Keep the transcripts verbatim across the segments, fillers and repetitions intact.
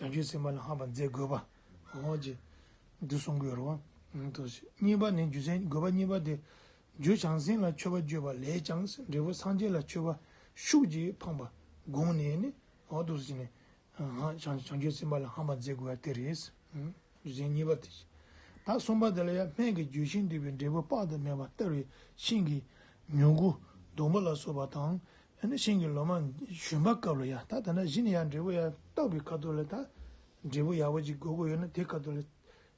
བྱང་ཆུབ་སེམས་དཔའ་ལ་འཕངས་པར་མཛད་དགོས་པ། འོ་ཅེས་འདི་གསུང་གི་ཡོད་རེད་བ། ཨང་། དུ་གཉིས་པ་ནི་རྒྱུ་མཚན། དགོས་པ་གཉིས་པ་དེ། རྒྱུ་བྱང་སེམས་ལ་མཆོད་པ་བརྗོད་པ་ལས་ཀྱང་འབྲས་བུ་སངས་རྒྱས་ལ་མཆོད་པ་ཤུགས་ཀྱིས་འཕངས་པ་དགོངས་ནས་ནི། འོ་འདུག་སེ་བྱས་ནས། ཨ། བྱང་བྱང་ཆུབ་སེམས་དཔའ་ལ་འཕངས་པར་མཛད་དགོས་པ་དེ་རེད། ཨང་། རྒྱུ་མཚན་གཉིས་པ་དེ། ད་གསུམ་པ་དེ་ལ་ཡང་སྨན་གྱི་རྒྱུ་ཤིང་འདུས་པའི་འབྲས་བུ་དཔག་ཏུ་མེད་པ་བསྟར་བའི་ཤིང་གི་མྱུ་གུ་སྡོང་པོ་ལ་སོགས་པ་དང་། ཨ་ནི་ཤིང་གི་ལོ་མ་ཞོན་པ་སྐབས་ལ་ཡང་། ད་ད་ནི་གཞི་ནས་ཡང་འབྲས་བུ་ཡང་བཏབ་པའི་ཁ་ཐུག་ལ། ད་འབྲས་བུ་ཡག་པོ་ཅིག་དགོས་དགོས་ཡོད་ན། དེ་ཁ་ཐུག་ལ་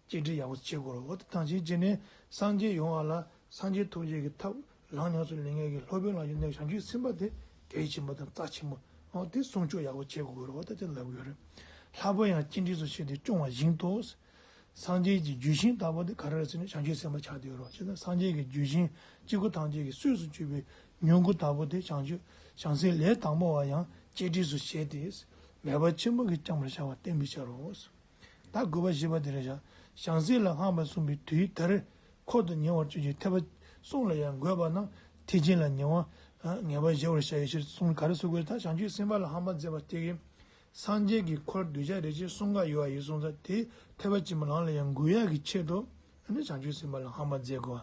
གཅེས་སྤྲས་ཡག་པོ་བྱེད་དགོས་རེད། འོ་ད་ཐམས་ཅད་བྱས་ནས་སངས་རྒྱས་ཡོང་བ་ལ་སངས་རྒྱས་ཐོབ་བྱེད་ཀྱི་ཐབས་ལམ་ཉམས་སུ་ལེན་མཁན་གྱི་སློབ་དཔོན་ལ་ཡོད་ནས་བྱང་ཆུབ་སེམས་དཔའ་དེ་གལ་ཆེན་པོ་དང་རྩ་ཆེན་པོ། འོ་དེ་སྲུང་སྐྱོབ་ཡག་པོ་བྱེད་དགོས་རེད། འོ་ད་དེ་ལབ་དགོས་རེད། ལྷག་པར་ཡང་གཅེས་སྤྲས་སུ་བྱས་ཏེ་སྐྱོང་བ་བཞིན་དུ། སངས་རྒྱས་ཀྱི་རྒྱུ་ཤིང་ལྟ་བུ་དེ་ག་རེ་རེད་ཟེར་ན་བྱང་ཆུབ་སེམས་དཔའ་ཆགས་བསྡད་ཡོད་རེད། བྱས་ཙང་སངས་རྒྱས་ཀྱི་རྒྱུ་ཤིང་སྐྱེ་དགུ་ཐམས་ཅད་ཀྱི་གསོས་སུ་གྱུར་པའི་མྱུ་གུ་ལྟ་བུ་དེ་བྱང་ཆུབ་བྱང་སེམས་ལས་དང་པོ་བ་ཡང་གཅེས་སྤྲས་སུ་བྱས་ཏེ། མོས་པ་ཆེན་པོ་གིས་བསྐྱངས་པར་བྱ་བ་བསྟན་པའི་ཕྱིར་རོ། ད་དགོས་པ་བཞི་པ་དེ་རེད་བཞག་བྱང་སེམས་ལ་འཕངས་པ་གསུངས་པའི་དུས་དེར་འཁོར་དུ་ཉེ་བར་གྱུར་ཅིང་ཐེག་པ་གསུམ་ལ་ཡང་འགོད་པ་རྣམས་ཐེག་ཆེན་ལ་ཉེ་བར་ངེས་པར་བཞེས་པར་བྱ་བའི་ཕྱིར་གསུངས། ག་རེ་ཟེར་དགོས། ད་བྱང་ཆུབ་སེམས་དཔའ་ལ་འཕངས་པ་མཛད་པ་དེ་གིས་སངས་རྒྱས་ཀྱི་འཁོར་གདུལ་བྱ་རིགས་ཅན་གསུམ་ཀ་ཡོད་པ་ཡིན་སོང་ཙང་། དེ་ཐེག་པ་ཆེན་པོའི་ལམ་ལ་ཡང་འགོད་ཡག་གི་ཆེད་དུ། ཨ་ནི་བྱང་ཆུབ་སེམས་དཔའ་ལ་འཕངས་པ་མཛད་དགོས་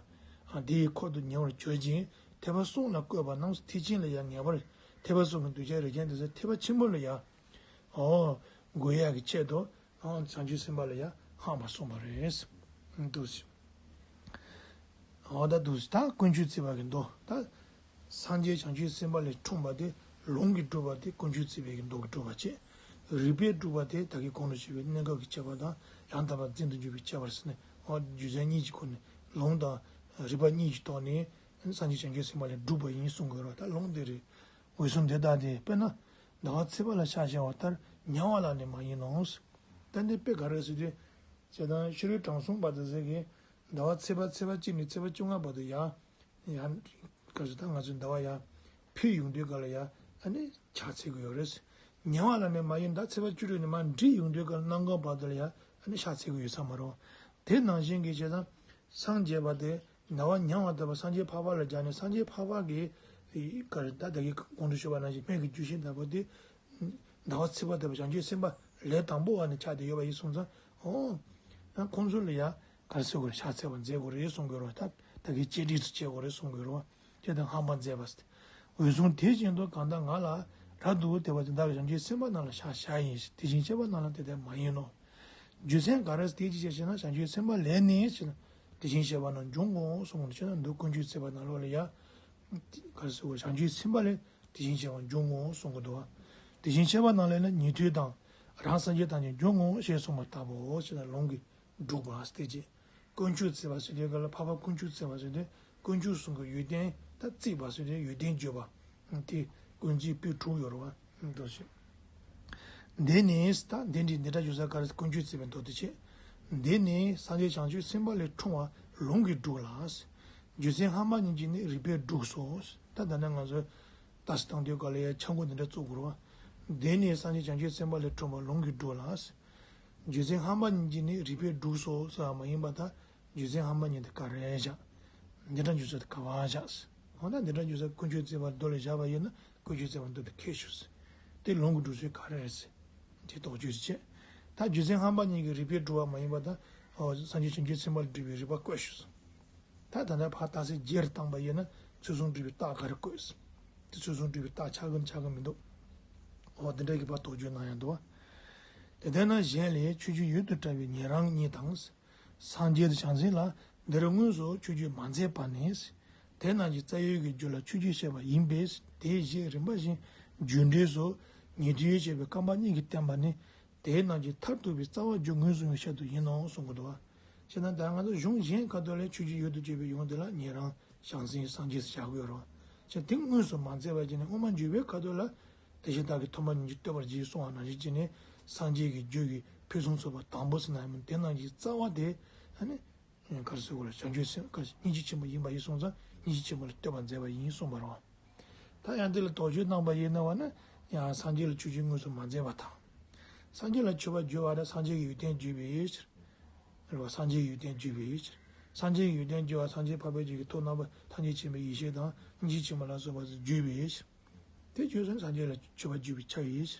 པ། ཨ། དེ་ཡི་འཁོར་དུ་ཉེ་བར་གྱུར་ཅིང་ཐེག་པ་གསུམ་ལ་བཀོད་པ་རྣམས་ཐེག་ཆེན་ལ་ཡང་ངེས་པར། ཐེག་པ་གསུམ་གྱི་གདུལ་བྱ་རིགས་ཅན་དེ་ཚོ་ཐེག་པ་ཆེན་པོ་ལ་ཡང་། ཨོ། འགོད་ཡག་གི་ཆེད་དུ། ཨོ། བྱང་ཆུབ་སེམས་དཔའ་ལ་ཡང་འཕངས་པ་གསུངས་པ་རེད། འདུག་སེ། འོ་ད་འདུག་སེ། ད་ཀུན་མཆོད་བརྩེགས་པ་གི་མདོ། ད་སངས་རྒྱས་བྱང་ཆུབ་སེམས་དཔའ་ལས་འཁྲུངས་པ་དེ་ལུང་གིས་སྒྲུབ་པ་དེ་ཀུན་མཆོད་བརྩེགས་པའི་གི་མདོ་གིས་སྒྲུབ་པ་བྱས། རིགས་པས་སྒྲུབ་པ་དེ་ད་གིན་གོང་དུ་ཞུས་པའི་གནས་སྐབས་ཀྱི་ཁྱད་པར་དང་ཡང་དག་པར་འཛིན་དུ་འཇུག་པའི་ཁྱད་པར་ཟེར་ནས། འོ། རྒྱུ་མཚན་གཉིས་ཀྱི་སྒོ་ནས། ལུང་དང་རིགས་པ་གཉིས་ཀྱི་ཐོག་ནས་སངས་རྒྱས་བྱང་ཆུབ་སེམས་དཔའ་ལས་སྒྲུབ་པ་ཡིན་གསུང་དགོས་རེད། ད་ལུང་དེ་རེད། འོད་སྲུང་དེ་དག་དེ་དཔེར་ན་ཟླ་བ་ཚེས་པ་ལ་ཕྱག་བྱ་བ་ལྟར་ཉ་བ་ལ་ནི་མ་ཡིན་ནོ། ད་འདི་དཔེ་ག་རེ་ཟེར་དུས། བྱས་ཙང་ཕྱི་རོལ་དྲང་སྲོང་བར་དུ་ཟེར་གི། ཟླ་བ་ཚེས་པ་ཚེས་པ་གཅིག་ནས་ཚེས་པ་བཅོ་ལྔ་བར་དུ་ཡར། ཡར། ག་ཚོད་ད་ང་ཚོའི་ཟླ་བ་ཡར་འཕོས་ཡོང་དུས་སྐབས་ལ་ཡར་ཨ་ནི་ཕྱག་འཚལ་གི་ཡོད་རེད། ཉ་བ་ལ་ནི་མ་ཡིན། ད་ཚེས་པ་བཅུ་དྲུག་ནས་མར་འགྲིབ་ཡོང་དུས་སྐབས་ལ་གནམ་གང་བར་དུ་ལ་ཡར་ཨ་ནི་ཕྱག་འཚལ་གི་ཡོད་ས་མ་རེད། དེ་ནང་བཞིན་གྱི་བྱས་ཙང་སངས་རྒྱས་པ་དེ། ཟླ་བ་ཉ་བ་ལྟ་བུ་སངས་རྒྱས་འཕགས་པ་ལ་སྦྱར་ནས། སངས་རྒྱས་འཕགས་པ་གི་ག་རེ། ད་ད་གིན་གོང་དུ་ཞུས་པ་ནང་བཞིན་སྨན་གྱི་རྒྱུ་ཤིང་ལྟ་བུ་དེ། ཟླ་བ་ཚེས་པ་ལྟ་བུ་བྱང་ཆུབ་སེམས་དཔའ་ལས་དང་པོ་བ་ནས་ཆགས་ཏེ་ཡོད་པ་ཡིན་སོང་ཙང་། འོ། ཡང་ཁོང་ཚོ་ལ་ཡང་ག་རེ་ཟེར་དགོས་རེད། ཕྱག་འཚལ་བར་མཛད་དགོས་རེད་གསུང་དགོས་རེད། ད་ད་གིན་གཅེས་སྤྲས་སུ་བྱེད་དགོས་རེད་གསུང་དགོས་རེད། ཅེས་དང་འཕངས་པ་མཛད་པ་ཟེར། འོད་སྲུང་དེ་བཞིན་དུ་གང་དག་ང་ལ་རབ་ཏུ་དད་པ་ཅན་དག་གིས་བྱང་ཆུབ་སེམས་དཔའ་རྣམས་ལ་ཕྱག་བྱ་ཡིན་ཞེས། དེ་བཞིན་གཤེགས་པ་རྣམས་ལ་དེ་ལྟར་མ་ཡིན་ནོ། རྒྱུ་མཚན་ག་རེ་དེ་ཅི་ཞེས་བཤད་ན། བྱང་ཆུབ་སེམས་དཔའ་ལས་ནི་ཞེ་ན། དེ་བཞིན་གཤེགས་པ་རྣམས་འབྱུང་ངོ་གསུངས་པ་ནི། ཅེས་ན་འདི་ཀུན་མཆོད་བརྩེགས་པ་ནང་ལོགས་ལ་ཡ། ག་རེ་ཟེར་དགོས། བྱང་ཆུབ་སེམས་དཔའ་ལས་དེ་བཞིན་གཤེགས་པ་འབྱུང་ངོ་གསུང་གི་འདུག་བ། དེ་བཞིན་གཤེགས་པ་རྣམས་ལས་ནི་ཉན་ཐོས་དང་། རང་སངས་རྒྱས་དང་ནི་འབྱུང་ངོ་ཞེས་གསུངས་པ་ལྟ་བུའོ། ཅེས་ན་ལུང་གིས་སྒྲུབ་པ་སྟེ་ཅེས། ཀུན་མཆོད་བརྩེགས་པ་ཟེར་དུས་སྐབས་ལ། འཕགས་པ་ཀུན་མཆོད་བརྩེགས་པ་ཟེར་དུས། ཀུན་མཆོད་གསུམ་གྱི་ཡོན་ཏན་ད་བརྩེགས་པ་ཟེར་དུས་ཡོན་ཏན་བརྗོད་པ། དེ་ཀུན་བརྩེགས་པོད་དྲུག་ཡོད་རེད་བ། འདུག་སེ། འདི་ནི་ད་འདི་འདྲའི་འདི་འདྲ་བརྗོད་ས་ག་རེ། ཀུན་མཆོད་བརྩེགས་པའི་མདོ་དེ་བྱས། འདི་ནི་སངས་རྒྱས་བྱང་ཆུབ་སེམས་དཔའ་ལས་འཁྲུངས་པ་ལུང་གིས་སྒྲུབ་ལ། རྒྱུ་མཚན་སྔ་མ་གཉིས་ཀྱིས་ནི་རིགས་པས་སྒྲུབ་སོ། ད་ད་ནི་ང་ཚོས་ལྟ་ས་བཏང་དུས་སྐབས་ལ་ཡ་ཆ་འགོད་འདི་འདྲ་བཙུགས་དགོས་རེད་བ། འདི་ནི་སངས་རྒྱས་བྱང་ཆུབ་སེམས་དཔའ་ལས་འཁྲུངས་པ་ལུང་གིས་སྒྲུབ་ལ། རྒྱུ་མཚན་སྔ་མ་གཉིས་ཀྱིས་ནི་རིགས་པས་སྒྲུབ་སོ་ཟེར་བ་མ་ཡིན་པ། ད་རྒྱུ་མཚན་སྔ་མ་གཉིས་དེ་ག་རེ་བཞག་འདི་འདྲ་འཇུག་ས་དེ་ག་པར་བཞག་འོ་ན་འདི་འདྲ་འཇུག་ས་ཀུན་མཆོད་བརྩེགས་པ་མདོ་ལས་བཞག་པ་ཡིན་ན། ཀུན་མཆོད་བརྩེགས་པ་མདོ་དེ་ཁས་ཞུ་ཟེར། དེ་ལུང་གིས་སྒྲུབ་ཚུལ་ག་རེ་རེད་ཟེར། དེ་དོགས་གཅོད་བྱེད། ད་རྒྱུ་མཚན་སྔ་མ་གཉིས་ཀྱིས་རིགས་པས་སྒྲུབ་པ་མ་ཡིན་པ། ད་འོ་སངས་རྒྱས་བྱང་ཆུབ་སེམས་དཔའ་ལ་སྒྲུབ་པའི་རིགས་པ་བཀོད་ཞུ་ཟེར། ད་ད་ལྟ་ཕར་རྟགས་གསལ་རྒྱས་རུ་བཏང་པ་ཡིན་ན། ཚུལ་གསུམ་སྒྲུབ་པའི་རྟགས་ག་རེ་བཀོད་ཟེར། དེ་ཚུལ་གསུམ་སྒྲུབ་པའི་རྟགས་ཆགས་ཀྱི་ཆགས་ཀྱི་མི་འདུག་འོ་དེ་འདྲ་གི་ཕར་དོགས་གཅོད་གནང་ཡ་འདུག་བ། དེ་ལྟར་ན་གཞན་ལས་ཆོས་སྤྱོད་ཡུལ་དུ་བྲལ་བའི་ཉན་རང་གཉིས་དང་། སངས་རྒྱས་དང་བྱང་སེམས་ལ་འདིར་དངོས་སུ་ཆོས་སྤྱོད་མ་མཛད་པ་ནི། དེ་རྣམས་ཀྱི་རྩ་ཡུལ་གྱི་རྒྱུ་ལ་ཆོས་སྤྱོད་བཤད་པ་ཡིན་པས། དེའི་རྗེས་རིམ་པ་བཞིན་རྒྱུ་འབྲས་སོགས་ཉན་ཐོས་བཤད་པའི་བཀའ་མ་གཉིས་ཀྱིས་བསྟན་པ་ནི། དེ་རྣམས་ཀྱི་མཐར་ཐུག་པའི་རྩ་བ་རྒྱུ་ངོས་བཟུང་བའི་ཕྱིར་དུ་ཡིན་ནོ་གསུང་གི་འདུག་བ། བྱས་ན་ད་ང་ཚོ་གཞུང་གཞན་ཁ་ཐོག་ལ་ཆོས་སྤྱོད་ཡུལ་དུ་བྱེད་པའི་ཡོངས་དེ་ལ་ཉན་རང་བྱང་སེམས་སངས་རྒྱས་སུ་བཞག་གི་ཡོད་རེད་བ། བྱས་དེ་དངོས་སུ་མ་མཛད་པ་བྱས་ནས་དབུ་མ་འཇུག་པའི་ཁ་ཐོག་ལ། དེ་བཞིན་བདག་གིས་ཐོག་མར་ཉོན་ཅིང་ལྟོས་པར་བགྱི་གསུང་བ་ནང་བཞིན་བྱས་ནས། སངས་རྒྱས་ཀྱི་རྒྱུད་ཀྱི་ཕུན་སུམ་ཚོགས་པ་དང་པོ་ཟེར་ན་ཡང་མིན། དེ་རྣམས་ཀྱི་རྩ་བ་དེ་ཨ་ནི། ག་རེ་ཟེར་དགོས་རེད། བྱང་ཆུབ་སེམས་སྙིང་རྗེ་ཆེན་པོ་ཡིན་པ་ཡིན་སོང་ཙང་། སྙིང་རྗེ་ཆེན་པོ་ལ་ལྟོས་པར་མཛད་པ་ཡིན་གསུངས་པ་རེད་བ། ད་ཡང་དེ་ལ་དོགས་གཅོད་གནང་པ་ཡིན་ན་བ་ན། ཡང་སངས་རྒྱས་ལ་ཆོས་སྤྱོད་དངོས་སུ་མ་མཛད་པ་དང་། སངས་རྒྱས་ལ་མཆོད་པ་བརྗོད་པ་དང་། སངས་རྒྱས་ཀྱི་ཡོན་ཏན་བརྗོད་པའི་ཕྱིར། རེད་བ། སངས་རྒྱས་ཀྱི་ཡོན་ཏན་བརྗོད་པའི་ཕྱིར། སངས་རྒྱས་ཀྱི་ཡོན་ཏན་བརྗོད་པ། སངས་རྒྱས་འཕགས་པའི་རྒྱུད་ཀྱི་ཐུགས་རྣམ་པར་ཐམས་ཅད་མཁྱེན་པའི་ཡེ་ཤེས་དང་། སྙིང་རྗེ་ཆེན་པོ་ལ་སོགས་པ་བརྗོད་པའི་ཕྱིར། དེ་བརྗོད་ཚུལ་སངས་རྒྱས་ལ་མཆོད་པ་བརྗོད་པའི་ཕྱིར་ཡིན།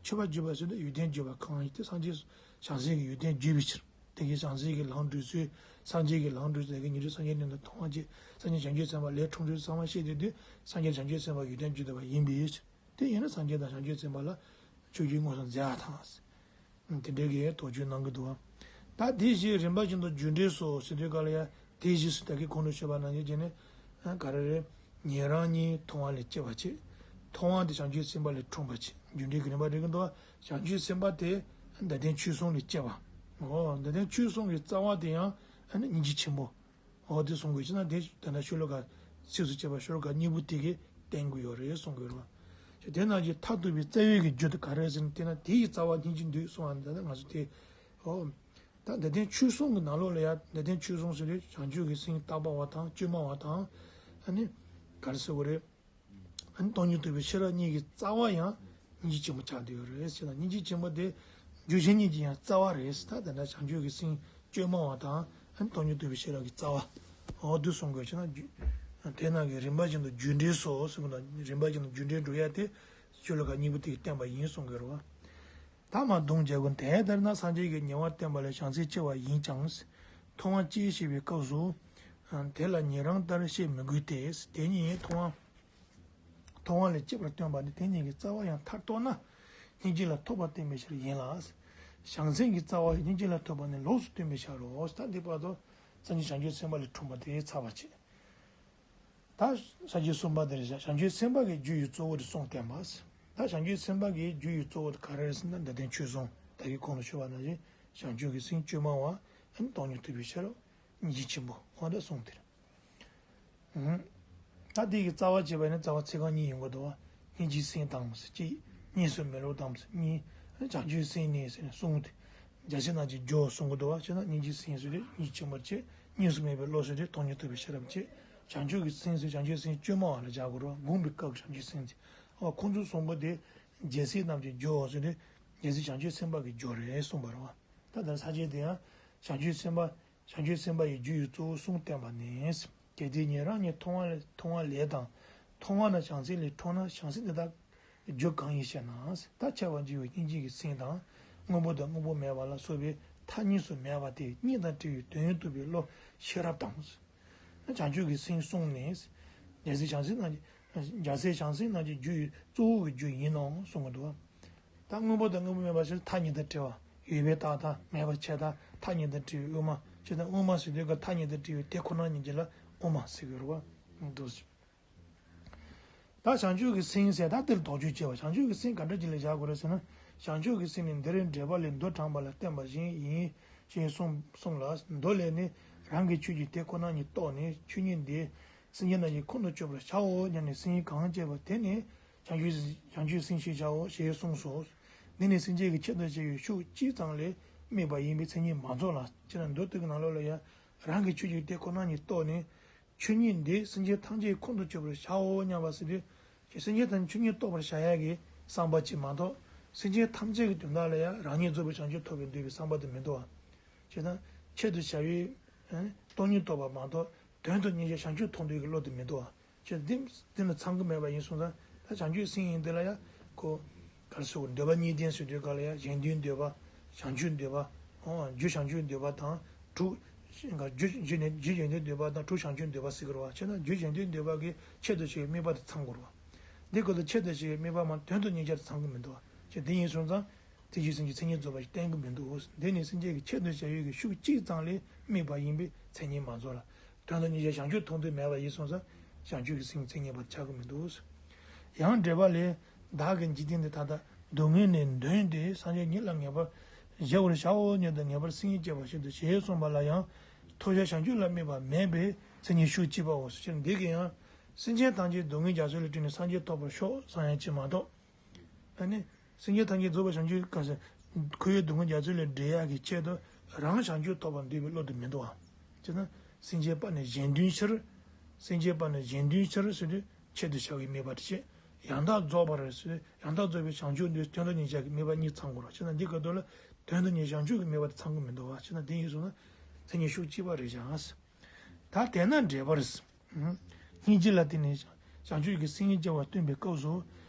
མཆོད་པ་བརྗོད་པ་ཟེར་དུས་ཡོན་ཏན་བརྗོད་པ་གང་ཡིན་དེ་སངས་རྒྱས་བྱང་སེམས་ཀྱི་ཡོན་ཏན་བརྗོད་པའི་ཕྱིར། དེ་གའི་བྱང་སེམས་ཀྱི་ལམ་བགྲོད་ཚུལ། སངས་རྒྱས་ཀྱི་ལམ་བགྲོད་ཚུལ། དེ་གའི་ཉན་ཐོས་སངས་རྒྱས་མཉམ་དུ་མཐོང་བ་བཅས། སངས་རྒྱས་བྱང་ཆུབ་སེམས་དཔའ་ལས་འཁྲུངས་ཚུལ་ཚང་མ་བཤད་དེ་དུས་སངས་རྒྱས་བྱང་ཆུབ་སེམས་དཔའ་ཡོན་ཏན་བརྗོད་བསྡད་པ་ཡིན་པའི་ཕྱིར། དེ་ཡིན་ན་སངས་རྒྱས་དང་བྱང་ཆུབ་སེམས་དཔའ་ལ་ཆོས་བརྒྱུད་མངོན་སུམ་མཛད་པ་དང་། དེ་འདྲའི་གི་དོགས་གཅོད་གནང་གི་འདུག་བ། ད་དེ་བཞིན་རིམ་པ་བཞིན་དུ་རྒྱུ་འབྲས་སོ་ཟེར་དུས་ག་ལ་ཡ། དེ་བཞིན་སུ་ད་གིན་གོང་དུ་ཞུས་པ་ནང་བཞིན་བྱས་ནས། ག་རེ་རེད། ཉན་རང་ཉིད་མཐོང་བ་ལས་སྐྱེ་བ་བྱེད། མཐོང་བ་དེ་བྱང་ཆུབ་སེམས་དཔའ་ལས་འཁྲུངས་པ་བྱེད། རྒྱུ་འབྲས་ཀྱི་རིམ་པ་རེད་གི་འདུག་བ། བྱང་ཆུབ་སེམས་དཔའ་དེ་འདི་ལྡན་ཆོས་གསུམ་ལས་སྐྱེ་བ། འོ་འདི་ལྡན་ཆོས་གསུམ་གྱི་རྩ་བ་དེ་ཡང་སྙིང་རྗེ་ཆེན་པོ། འོ་དེ་གསུང་དགོས་ཅི་ན་དེ་ད་ལྟ་ཤོ་ལོ་ཀ་ཚིགས་སུ་བཅད་པ་ཤོ་ལོ་ཀ་གཉིས་པོ་དེ་གིས་བསྟན་གྱི་ཡོད་རེད་གསུང་གི་ཡོད་རེད་བ། དེ་ནང་གི་མཐར་ཐུག་པའི་རྩ་བའི་གི་རྒྱུ་དེ་ག་རེ་ཟེར་ན་དེ་ན་དེ་ཡི་རྩ་བ་སྙིང་རྗེ་འདུག་གསུང་བ་འདི་ལ་ང་ཚོ་དེ། ཨོ། ད་འདི་ལྡན་ཆོས་གསུམ་གྱི་ནང་ལོགས་ལ་ཡ་འདི་ལྡན་ཆོས་གསུམ་ཟེར་དུས་བྱང་ཆུབ་ཀྱི་སེམས་རྟག་པ་བ་དང་བཅོས་མ་བ་དང་། ཨ་ནི། ག་རེ་ཟེར་དགོས་རེད། ཨ་ནི་སྟོང་ཉིད་རྟོགས་པའི་ཤེས་རབ་གཉིས་ཀྱི་རྩ་བ་ཡང་སྙིང་རྗེ་ཆེན་པོ་ཆགས་བསྡད་ཡོད་རེད་ཟེར་ན་སྙིང་རྗེ་ཆེན་པོ་དེ་རྒྱུ་གཞན་གཉིས་ཀྱི་ཡང་རྩ་བ་རེད་ཟེར། ད་དེ་འདྲ་བྱང་ཆུབ་ཀྱི་སེམས་བཅོས་མ་བ་དང་ཨ་ནི་སྟོང་ཉིད་རྟོགས་པའི་ཤེས་རབ་ཀྱི་རྩ་བ། འོ་དེ་གསུང་དགོས་ཅི་ན་རྒྱུ། དེ་ནང་གི་རིམ་པ་བཞིན་དུ་རྒྱུ་འབྲས་སོ་ཟེར་བ་དང་རིམ་པ་བཞིན་དུ་རྒྱུ་འབྲས་འགྲོ་ཡ་དེ་ཤོ་ལོ་ཀ་གཉིས་པོ་དེ་གིས་བསྟན་པ་ཡིན་གསུང་གི་རེད་བ། ཐ་མ་གདུང་བརྒྱད་ཀུན་དེ་ལྟར་ན། སངས་རྒྱས་ཀྱིས་ཉེ་བར་བསྟན་པ་ལས། བྱང་སེམས་སྐྱེ་བ་ཡིན་ཀྱང་། མཐོང་བ་སྐྱེ་ཞེས་པའི་སྐབས་སུ། དེ་ལ་ཉན་རང་ལྟར་བཤད་མི་དགོས་ཏེ། དེ་ཉིད་མཐོང་བ། མཐོང་བ་ལས་སྐྱེས་པར་སྟོན་པ་ནི་དེ་ཉིད་ཀྱི་རྩ་བ་ཡང་མཐར་རྟོགས་ན། སྙིང་རྗེ་ལ་ཐོབ་པར་བསྟན་པའི་ཕྱིར་ཡིན་ལ། བྱང་སེམས་ཀྱི་རྩ་བ་སྙིང་རྗེ་ལ་ཐོབ་པ་ནི་ལོགས་སུ་སྟོན་པའི་ཕྱིར་རོ། ད་འདི་བར་དུ་སངས་རྒྱས་བྱང་ཆུབ་སེམས་དཔའ་ལས་འཁྲུངས་པ་དེ་ཚར་བ་བྱེད། ད་ས་བཅད་གསུམ་པ་དེ་རེད། བྱང་ཆུབ་སེམས་དཔའ་གི་རྒྱུ་ཡི་གཙོ་བོ་དེ་གསུངས་བསྟན་པ། ད་བྱང་ཆུབ་སེམས་དཔའ་གི་རྒྱུ་ཡི་གཙོ་བོ་དེ་ག་རེ་རེད་ཟེར་ན་འདི་ལྡན་ཆོས་གསུམ་ད་གིན་གོང་དུ་ཞུས་པ་ནང་བཞིན་བྱང་ཆུབ་ཀྱི་སེམས་བཅོས་མ་བ་ཨ་ནི་སྟོང་ཉིད་རྟོགས་པའི་ཤེས་རབ་སྙིང་རྗེ་ཆེན་པོ་འོ་ད་གསུངས་དེ་རེད། ད་དེ་གི་རྩ་བ་བྱས་པ་ཡིན་ན་རྩ་བ་ཚིག་རྐང་གཉིས་ཡོང་གི་འདུག་བ། སྙིང་རྗེའི་སེམས་དང་གཅིག་གཉིས་སུ་མེད་བློ་དང་གཉིས། བྱང་ཆུབ་སེམས་ནི་ཟེར་ནས་གསུངས་ཏེ། རྒྱལ་སྲས་རྣམས་ཀྱི་རྒྱུ་གསུང་གི་འདུག་བ། བྱས་ན་སྙིང་རྗེའི་སེམས་ཟེར་དུས་སྙིང་རྗེ་ཆེན་པོར་བྱེད། གཉིས་སུ་མེད་པའི་བློ་ཟེར་དུས་སྟོང་ཉིད་རྟོགས་པའི་ཤེས་རབ་བྱེད། བྱང་ཆུབ་ཀྱི་སེམས་ཟེར་བྱང་ཆུབ་སེམས་བཅོས་མ་བ་ལ་སྦྱར་དགོས་རེད་བ། དགོངས་པའི་སྐབས་ཀྱི་བྱང་ཆུབ་སེམས་ཟེར། ཨ་ཁོང་ཚོ་གསུམ་པོ་དེ་རྒྱལ་སྲས་རྣམས་ཀྱི་རྒྱུ་ཟེར་དུས་རྒྱལ་སྲས་བྱང་ཆུབ་སེམས་དཔའ་གི་རྒྱུ་རེད་གསུངས་པ་རེད་བ། ད་ལྟ་ས་བཅད་དེ་ཡང་བྱང་ཆུབ་སེམས་དཔའ། བྱང་ཆུབ་སེམས་དཔའ་ཡི་རྒྱུ་ཡི་གཙོ་བོ་གསུམ་བསྟན་པ་ནི། གལ་ཏེ་ཉན་རང་ཉིད་མཐོང་བ་ལས་མཐོང་བ་ལས་དང་། མཐོང་བ་ན་བྱང་སེམས་ལས་འཁྲུངས་ན་བྱང་སེམས་དེ་དག་རྒྱུ་གང་ཡིན་ཞེ་ན། ད་ཁྱབ་པ་འཇུག་པའི་སྙིང་རྗེ་གི་སེམས་དང་། དངོས་པོ་དང་དངོས་པོ་མེད་པ་ལ་སོགས་པའི་མཐའ་གཉིས་སུ་མེད་པ་དེ་གཉིས་དང་བྲལ་བའི་དོན་ཡོད་རྟོགས་པའི་བློ་ཤེས་རབ་དང་། བྱང་ཆུབ་ཀྱི་སེམས་གསུངས་ནས། རྒྱལ་སྲས་བྱང་སེམས་རྣམས་ཀྱི། རྒྱལ་སྲས་བྱང་སེམས་རྣམས་ཀྱི་རྒྱུ་ཡི་གཙོ་བོ་གི་རྒྱུ་ཡིན་ནོ་གསུང་གི་འདུག་ད་དངོས་པོ་དང་དངོས་པོ་མེད་པ་ཞིག་མཐའ་གཉིས་དང་བྲལ་བ། ཡོད་པའི་རྟགས་དང་མེད་པ་ཆད་མཐའ་མཐའ་གཉིས་དང་བྲལ་བའི་དབུ་མ་ཅེས་དང་། དབུ་མ་ཟེར་དུས་ཀ་མཐའ་གཉིས་དང་བྲལ་བའི་དེ་ཁོ་ན་ཉིད་ཀྱི་ལ་དབུ་མ་ཟེར་གི་རེད་བ། འདུག་ཟེར། ད་བྱང་ཆུབ་ཀྱི་སེམས་ཟེར་ད་འདིར་དོགས་གཅོད་བྱེད་པ། བྱང་ཆུབ་ཀྱི་སེམས་ག་འདྲ་ཅིག་ལ་བཞག་དགོས་རེད་ཟེར་ན། བྱང་ཆུབ་ཀྱི་སེམས་ནི་འདིར་འགྲེལ་པ་ལས་མདོ་དྲངས་པ་ལ་བརྟེན་པ་བཞིན་ཡིན་ཞེས་གསུངས་གསུངས་ལ། མདོ་ལས་ནི་རང་གི་ཆོས་ཀྱི་དེ་ཁོ་ན་ཉིད་རྟོགས་ནས་ཆོས་ཉིད་འདི་སེམས་ཅན་རྣམས་ཀྱི་ཁོང་དུ་ཆུད་པར་བྱའོ་སྙམ་ནས་སེམས་གང་སྐྱེས་པ་དེ་ནི། བྱང་ཆུབ་བྱང་ཆུབ་སེམས་ཞེས་བྱའོ་ཞེས་གསུངས་སོ། འདི་ནི་སེམས་ཅན་གྱི་ཆེད་དུ་བྱ་བའི་ཤུགས་གཅིག་ཙམ་ལས་དམིགས་པ་ཡིན་པའི་མཚན་ཉིད་མ་རྫོགས་ལ། ཅེ་ན་མདོ་སྡེ་གི་ནང་ལོགས་ལ་ཡང་རང་གི་ཆོས་ཀྱི་དེ་ཁོ་ན་ཉིད་རྟོགས་ནས་ཆོས་ཉིད་འདི་སེམས་ཅན་ཐམས་ཅད་ཁོང་དུ་ཆུད་པར་བྱའོ་སྙམ་པ་ཟེར་དུས་ཀྱི་སེམས་ཅན་ཐམས་ཆོས་ཉིད་རྟོགས་པར་བྱ་ཡ་གི་བསམ་པ་གཅིག་མ་གཏོགས་སེམས་ཅན་ཐམས་ཅད་ཀྱི་དོན་དག་ལ་ཡང་རང་ཉིད་རྫོགས་པའི་བྱང་ཆུབ་ཐོབ་པའི་འདོད་པའི་བསམ་པ་དེ་མི་འདུག་བ། ཅེ་ན་ཆེད་དུ་བྱ་བའི་སྟོང་ཉིད་རྟོགས་པ་མ་གཏོགས་དོན་དུ་གཉེར་བྱ་བྱང་ཆུབ་མཐོང་འདོད་ཀྱི་བློ་དེ་མི་འདུག་བ། ཅེས་འདི་འདི་ལ་ཚང་གི་མེད་པ་ཡིན་སོང་ཙང་ད་བྱང་ཆུབ་སེམས་ཡིན་འདི་ལ་ཡང་ཁོ་ག་རེ་ཟེར་དགོས། འདོད་པ་གཉིས་ལྡན་ཟེར་དུས་ག་ལ་ཡང་གཞན་དོན་འདོད་པ། བྱང་ཆུབ་འདོད་པ། ཨོ་རྒྱུ་བྱང་ཆུབ་འདོད་པ་དང་དྲུག་རྒྱུ་རྒྱུ་ནི་རྒྱུ་གཞན་དོན་འདོད་པ་དང་དྲུག་བྱང་ཆུབ་འདོད་པ་ཟེར་གི་རེད་བ། བྱས་ན་རྒྱུ་གཞན་དོན་འདོད་པ་གི་ཆེད་དུ་བྱེད་དམིགས་པ་དེ་ཚང་དགོས་རེད་བ། འདི་ཀུན་ཏུ་ཆེད་དུ་བྱེད་དམིགས་པ་མ་དོན་དུ་གཉེར་བྱ་དེ་ཚང་གི་མི་འདུག་བ། ཅེས་འདི་ཡིན་སོང་ཙང་དེ་རྒྱུ་སེམས་ཀྱི་མཚན་ཉིད་རྫོགས་པ་ཞིག་བསྟན་གི་མི་འདུག་འདི་ནི་སེམས་ཅན་གྱི་ཆེད་དུ་བྱ་ཡུལ་གྱི་ཤུགས་གཅིག་ཙམ་ལས་དམིགས་པ་ཡིན་པའི་མཚན་ཉིད་མ་རྫོགས་ལ། དོན་དུ་གཉེར་བྱ་བྱང་ཆུབ་མཐོང་འདོད་མེད་པ་ཡིན་སོང་ཙང་བྱང་ཆུབ་ཀྱི་སེམས་མཚན་ཉིད་པར་ཆགས་ཀྱི་མི་འདུག་ཡང་འགྲེལ་པ་ལས། བདག་གིས་འཇིག་རྟེན་འདི་མཐའ་དག་སྡུག་བསྔལ་ནི་འདོད་དེ་སངས་རྒྱས་ཉིད་ལ་ངེས་པར་བཞེད་པར་བྱའོ་སྙམ་དུ་ངེས་པར་སེམས་ཉིད་སྐྱེ་བར་བྱེད་དོ་ཞེས་གསུངས་པ་ལ་ཡང་ཐོབ་བྱ་བྱང་ཆུབ་ལ་དམིགས་པ་མེད་པའི་མཚན་ཉིད་ཤུགས་གཅིག་པའོ། ཞེས་འདི་གིས་ཡང་སེམས་ཅན་ཐམས་ཅད་སྡུག་བསྔལ་རྒྱ་མཚོ་ལས་བཏུལ་ནས་སངས་རྒྱས་ཐོབ་པར་ཤོག་བསམ་ཡ་གཅིག་མ་གཏོགས། ཨ་ནི། སེམས་ཅན་ཐམས་ཅད་རྫོགས་པའི་བྱང་ཆུབ་ག་ཟེར། འཁོར་བའི་སྡུག་བསྔལ་རྒྱ་མཚོ་ལས་སྒྲོལ་ཡག་གི་ཆེད་དུ་རང་བྱང་ཆུབ་ཐོབ་པར་འདོད་པའི་བློ་དེ་མི་འདུག་བ། ཅེ་ན། སེམས་ཅན་དཔག་ནས་གཞན་དོན་ཕྱིར། སེམས་ཅན་དཔག་ནས་གཞན་དོན་ཕྱིར་ཟེར་དུས་ཆེད་དུ་བྱ་བའི་དམིགས་པ་དེ་བྱེད། ཡང་དག་རྫོགས་པར་ཟེར་ཡང་དག་རྫོགས་པའི་བྱང་ཆུབ་འདོད་དོན་དུ་གཉེར་བྱ་གི་དམིགས་པ་གཉིས་ཚང་དགོས་རེད་བ། ཅེ་ན་འདི་སྐབས་དུ་ལ་དོན་དུ་གཉེར་བྱ་བྱང་ཆུབ་ཀྱི་དམིགས་པ་དེ་ཚང་གི་མི་འདུག་བ། ཅེ་ན་དེ་ཡིན་སོང་ན་མཚན་ཉིད་ཤུགས་གཅིག་པ་རེད་ཀྱང་། ད་དེས་ན་འགྲེལ་པར། སྙིང་རྗེ་ལ་བརྟེན་ནས་བྱང་ཆུབ་ཀྱི་སེམས་ཉིད་སྐྱེ་བ་སྟོན་པའི་སྐབས་སུ།